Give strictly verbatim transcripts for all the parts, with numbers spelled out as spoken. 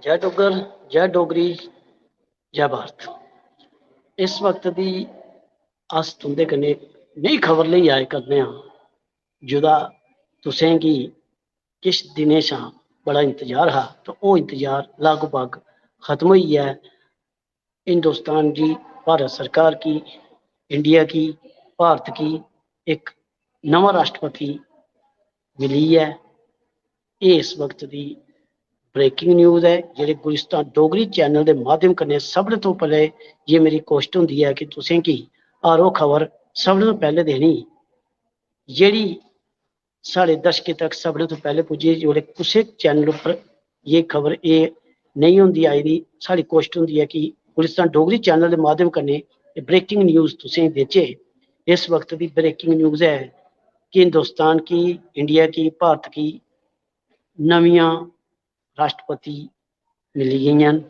जय डुग्गर, जय डोगरी, जय भारत। इस वक्त दी अस तुंदे कन्नै नई खबर लेई आए करने आं, जेह्दा तुसें गी किश दिनें शा बड़ा इंतजार हा, ते ओह् इंतजार लगभग खत्म होई गेआ ऐ। हिंदुस्तान गी, भारत सरकार गी, इंडिया गी, भारत गी इक नमां राष्ट्रपति मिली ऐ। एह् इस वक्त दी ब्रेकिंग न्यूज़ ऐ। जेह्ड़े गुलिस्तान डोगरी चैनल दे माध्यम कन्नै सभनें तो पैह्ले जे मेरी कोशट होंदी ऐ कि तुसें गी हर ओह् खबर सभनें तो पैह्ले देनी, जेह्ड़ी साढ़े दर्शकें तक सभनें तो पैह्ले पुज्जे। जेह्ड़े कुसै चैनल उप्पर ये खबर एह् नेईं होंदी आई दी, साढ़ी कोशट होंदी ऐ कि गुलिस्तान डोगरी चैनल दे माध्यम कन्नै एह् ब्रेकिंग न्यूज़ तुसें गी देचै। इस वक्त दी ब्रेकिंग न्यूज़ ऐ कि हिंदुस्तान गी, इंडिया गी, भारत गी नमियां राष्ट्रपति मिली गेइयां न।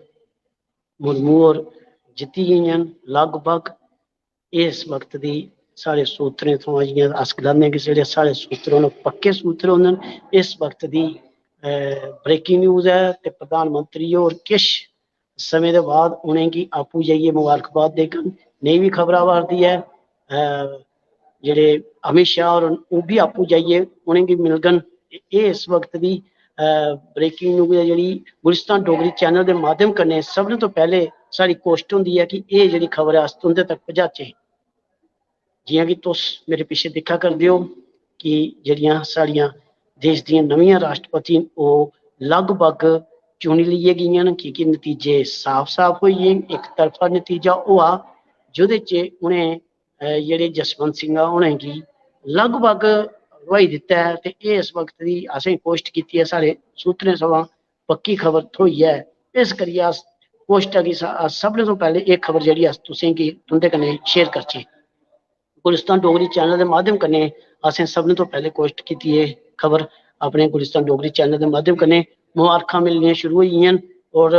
मुर्मू होर जित्ती गेइयां न लगभग। एह् इस वक्त दी साढ़े सूत्रें थमां, जि'यां अस गलाने कि जेह्ड़े साढ़े सूत्र न, पक्के सूत्र होंदे न। इस वक्त दी ब्रेकिंग न्यूज़ ऐ ते प्रधानमंत्री होर किश समें दे बाद उ'नेंगी आपूं जाइयै मुबारकबाद देङन। नेही बी खबर आवा 'रदी ऐ, अ, जेह्ड़े अमित शाह होर न, ओह् बी आपूं जाइयै उ'नेंगी मिलङन। ते एह् इस वक्त दी ब्रेकिंग न्यूज़ ऐ, जेह्ड़ी गुलिस्तान डोगरी चैनल दे माध्यम कन्नै सभनें तो पैह्ले साढ़ी कोशट होंदी ऐ कि एह् जेह्ड़ी खबर ऐ, अस तुं'दे तक पजाचै। जि'यां कि तुस मेरे पिच्छे दिक्खा करदे ओ कि जेह्ड़ियां साढ़ियां देश दियां नमियां राष्ट्रपति न, ओह् लगभग चुनी लेइयां गेइयां न, की के नतीजे साफ-साफ होई गे न। इक तरफा नतीजा होआ, जेह्दे च उ'नें, अ, जेह्ड़े जसवंत सिंह होरें गी लगभग र्हाई दित्ता ऐ। ते एह् इस वक्त दी असें कोशट कीती ऐ, साढ़े सूत्रें थमां पक्की खबर थ्होई ऐ। इस करियै अस कोशट गी स-, अस सभनें तो पैह्ले एह् खबर जेह्ड़ी अस तुसें गी, तुं'दे कन्नै शेयर करचै। गुलिस्तान डोगरी चैनल दे माध्यम कन्नै असें सभनें तो पैह्ले कोशट कीती एह् खबर अपने गुलिस्तान डोगरी चैनल दे माध्यम कन्नै। मुबारखां मिलनियां शुरू होई गेइयां न और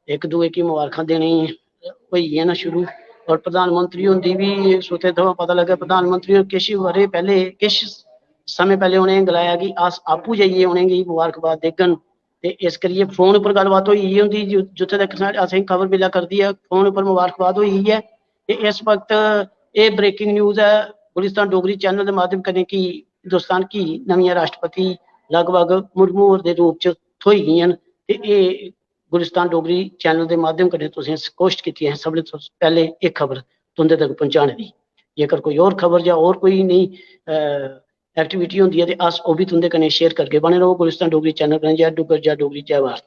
इक दूए गी मुबारखां देने होई गेइयां न शुरू। और प्रधानमंत्री हुंदी बी सूत्रें थमां पता लग्गा, प्रधानमंत्री होर किश ब'रे पैह्ले, किश समें पैह्ले उ'नें गलाया कि अस आपूं जाइयै उ'नेंगी मुबारकबाद देङन। ते इस करियै फोन उप्पर गल्लबात होई गेई होंदी, जि-, जित्थै तक साढ़े, असेंगी खबर मिला करदी ऐ, फोन उप्पर मुबारकबाद होई गेई ऐ। ते इस वक्त एह् ब्रेकिंग न्यूज़ ऐ गुलिस्तान डोगरी चैनल दे माध्यम कन्नै कि हिंदुस्तान गी नमियां राष्ट्रपति लगभग मुर्मू होर दे रूप च थ्होई गेइयां न। ते एह् गुलिस्तान डोगरी चैनल दे माध्यम कन्नै तुसें कोशट कीती ऐ सभनें तो पैह्ले एह् खबर तुं'दे तक पहुंचाने दी। जेकर कोई होर खबर जां होर कोई नेही, अ, एक्टिविटी होंदी ऐ ते अस ओह् बी तुं'दे कन्नै शेयर करगे। बने रहो गुलिस्तान डोगरी चैनल कन्नै। जय डुग्गर, जय डोगरी, जय भारत।